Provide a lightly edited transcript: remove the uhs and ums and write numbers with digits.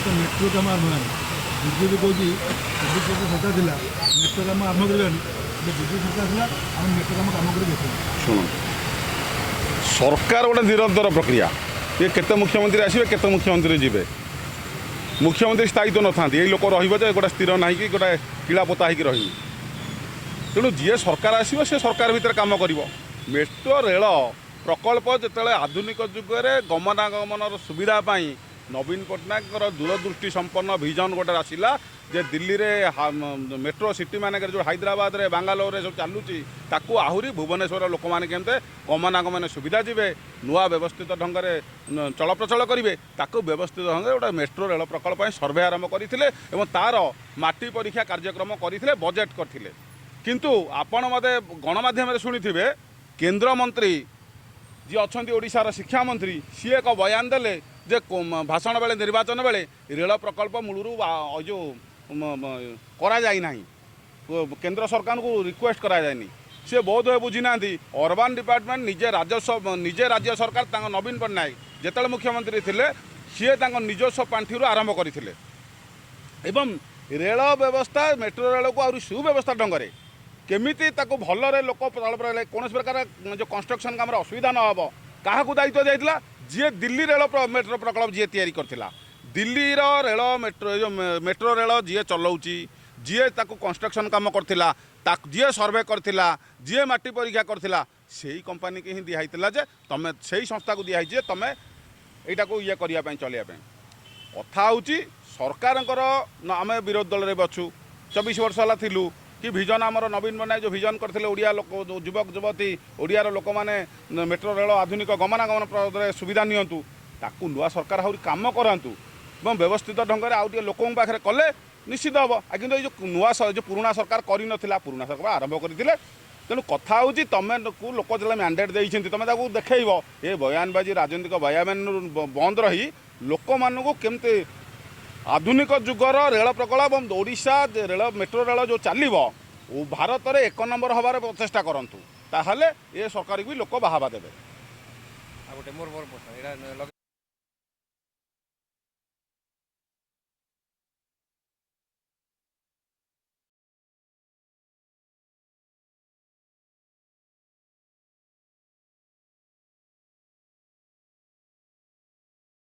ତ ମେଟ୍ରୋ କାମ ଆରମ୍ଭ ହେଲାଣି। ବିଜେପି କହୁଛି, ବିଜେପି ସରକାର ଥିଲା, ମେଟ୍ରୋ କାମ ଆରମ୍ଭ କରିବାନି। ଏବେ ବିଜେପି ସରକାର ଥିଲା, ଆମେ ମେଟ୍ରୋ କାମ କାମ କରି ଦେଖେଇବୁ। ଶୁଣନ୍ତୁ, ସରକାର ଗୋଟେ ନିରନ୍ତର ପ୍ରକ୍ରିୟା। ଇଏ କେତେ ମୁଖ୍ୟମନ୍ତ୍ରୀ ଆସିବେ, କେତେ ମୁଖ୍ୟମନ୍ତ୍ରୀ ଯିବେ, ମୁଖ୍ୟମନ୍ତ୍ରୀ ସ୍ଥାୟିତ୍ୱ ନଥାନ୍ତି। ଏଇ ଲୋକ ରହିବ ଯେ ଗୋଟେ ସ୍ଥିର ନାହିଁ କି ଗୋଟେ କିଳା ପୋତା ହେଇକି ରହିନି। ତେଣୁ ଯିଏ ସରକାର ଆସିବ, ସେ ସରକାର ଭିତରେ କାମ କରିବ। ମେଟ୍ରୋ ରେଳ ପ୍ରକଳ୍ପ ଯେତେବେଳେ ଆଧୁନିକ ଯୁଗରେ ଗମନାଗମନର ସୁବିଧା ପାଇଁ ନବୀନ ପଟ୍ଟନାୟକଙ୍କର ଦୂରଦୃଷ୍ଟି ସମ୍ପନ୍ନ ଭିଜନ ଗୋଟେ ଆସିଲା ଯେ ଦିଲ୍ଲୀରେ ମେଟ୍ରୋ ସିଟି ମାନଙ୍କରେ ଯେଉଁ ହାଇଦ୍ରାବାଦରେ, ବାଙ୍ଗାଲୋରରେ ସବୁ ଚାଲୁଛି, ତାକୁ ଆହୁରି ଭୁବନେଶ୍ୱର ଲୋକମାନେ କେମିତି ଗମନାଗମନ ସୁବିଧା ଯିବେ, ନୂଆ ବ୍ୟବସ୍ଥିତ ଢଙ୍ଗରେ ଚଳପ୍ରଚଳ କରିବେ, ତାକୁ ବ୍ୟବସ୍ଥିତ ଢଙ୍ଗରେ ଗୋଟେ ମେଟ୍ରୋ ରେଳ ପ୍ରକଳ୍ପ ପାଇଁ ସର୍ଭେ ଆରମ୍ଭ କରିଥିଲେ ଏବଂ ତାର ମାଟି ପରୀକ୍ଷା କାର୍ଯ୍ୟକ୍ରମ କରିଥିଲେ, ବଜେଟ୍ କରିଥିଲେ। କିନ୍ତୁ ଆପଣ ମୋତେ ଗଣମାଧ୍ୟମରେ ଶୁଣିଥିବେ, କେନ୍ଦ୍ରମନ୍ତ୍ରୀ ଯିଏ ଅଛନ୍ତି, ଓଡ଼ିଶାର ଶିକ୍ଷାମନ୍ତ୍ରୀ, ସିଏ ଏକ ବୟାନ ଦେଲେ ଯେ ଭାଷଣ ବେଳେ, ନିର୍ବାଚନ ବେଳେ ରେଳ ପ୍ରକଳ୍ପ ମୂଳରୁ ଯେଉଁ କରାଯାଇନାହିଁ, କେନ୍ଦ୍ର ସରକାରଙ୍କୁ ରିକ୍ୱେଷ୍ଟ କରାଯାଇନି। ସେ ବୋଧ ହୁଏ ବୁଝିନାହାନ୍ତି, ଅର୍ବାନ୍ ଡିପାର୍ଟମେଣ୍ଟ ନିଜେ ରାଜସ୍ୱ, ନିଜେ ରାଜ୍ୟ ସରକାର, ତାଙ୍କ ନବୀନ ପଟ୍ଟନାୟକ ଯେତେବେଳେ ମୁଖ୍ୟମନ୍ତ୍ରୀ ଥିଲେ, ସିଏ ତାଙ୍କ ନିଜସ୍ୱ ପାଣ୍ଠିରୁ ଆରମ୍ଭ କରିଥିଲେ ଏବଂ ରେଳ ବ୍ୟବସ୍ଥା, ମେଟ୍ରୋ ରେଳକୁ ଆହୁରି ସୁବ୍ୟବସ୍ଥା ଢଙ୍ଗରେ କେମିତି ତାକୁ ଭଲରେ ଲୋକ ଚଳପ୍ରଚଳ, କୌଣସି ପ୍ରକାର ଯେଉଁ କନଷ୍ଟ୍ରକ୍ସନ୍ କାମରେ ଅସୁବିଧା ନ ହେବ, କାହାକୁ ଦାୟିତ୍ୱ ଦିଆଯାଇଥିଲା? ଯିଏ ଦିଲ୍ଲୀ ରେଳ ମେଟ୍ରୋ ପ୍ରକଳ୍ପ ଯିଏ ତିଆରି କରିଥିଲା, ଦିଲ୍ଲୀର ରେଳ ମେଟ୍ରୋ, ଏ ଯେଉଁ ମେଟ୍ରୋ ରେଳ ଯିଏ ଚଲାଉଛି, ଯିଏ ତାକୁ କନଷ୍ଟ୍ରକ୍ସନ୍ କାମ କରିଥିଲା, ତାକୁ ଯିଏ ସର୍ଭେ କରିଥିଲା, ଯିଏ ମାଟି ପରୀକ୍ଷା କରିଥିଲା, ସେଇ କମ୍ପାନୀକି ହିଁ ଦିଆହେଇଥିଲା ଯେ ତମେ, ସେଇ ସଂସ୍ଥାକୁ ଦିଆହେଇଛି ଯେ ତମେ ଏଇଟାକୁ ଇଏ କରିବା ପାଇଁ, ଚଲେଇବା ପାଇଁ। କଥା ହେଉଛି ସରକାରଙ୍କର ଆମେ ବିରୋଧୀ ଦଳରେ ବି ଅଛୁ, 24 ବର୍ଷ ହେଲା ଥିଲୁ କି ଭିଜନ ଆମର ନବୀନ ପଟ୍ଟନାୟକ ଯେଉଁ ଭିଜନ କରିଥିଲେ, ଓଡ଼ିଆ ଲୋକ, ଯୋଉ ଯୁବକ ଯୁବତୀ, ଓଡ଼ିଆର ଲୋକମାନେ ମେଟ୍ରୋ ରେଳ ଆଧୁନିକ ଗମନାଗମନ ପଥରେ ସୁବିଧା ନିଅନ୍ତୁ, ତାକୁ ନୂଆ ସରକାର ଆହୁରି କାମ କରାନ୍ତୁ ଏବଂ ବ୍ୟବସ୍ଥିତ ଢଙ୍ଗରେ ଆଉ ଟିକେ ଲୋକଙ୍କ ପାଖରେ କଲେ ନିଶ୍ଚିତ ହେବ। ଆଉ କିନ୍ତୁ ଏଇ ଯେଉଁ ନୂଆ ଯେଉଁ ପୁରୁଣା ସରକାର କରିନଥିଲା, ପୁରୁଣା ସରକାର ଆରମ୍ଭ କରିଥିଲେ। ତେଣୁ କଥା ହେଉଛି, ତମେ କୁ ଲୋକ ଯେତେବେଳେ ମ୍ୟାଣ୍ଡେଟ୍ ଦେଇଛନ୍ତି, ତମେ ତାକୁ ଦେଖେଇବ। ଏ ବୟାନବାଜି, ରାଜନୈତିକ ବୟାନ ବନ୍ଦ ରହି ଲୋକମାନଙ୍କୁ କେମିତି ଆଧୁନିକ ଯୁଗର ରେଳ ପ୍ରକଳ୍ପ ଏବଂ ଓଡ଼ିଶା ରେଳ, ମେଟ୍ରୋ ରେଳ ଯେଉଁ ଚାଲିବ ଓ ଭାରତରେ ଏକ ନମ୍ବର ହେବାର ପ୍ରଚେଷ୍ଟା କରନ୍ତୁ, ତାହେଲେ ଏ ସରକାରକୁ ବି ଲୋକ ବାହାବା ଦେବେ। ଆଉ ଗୋଟେ ମୋର ମୋର ପ୍ରଶ୍ନ ଏଇଟା।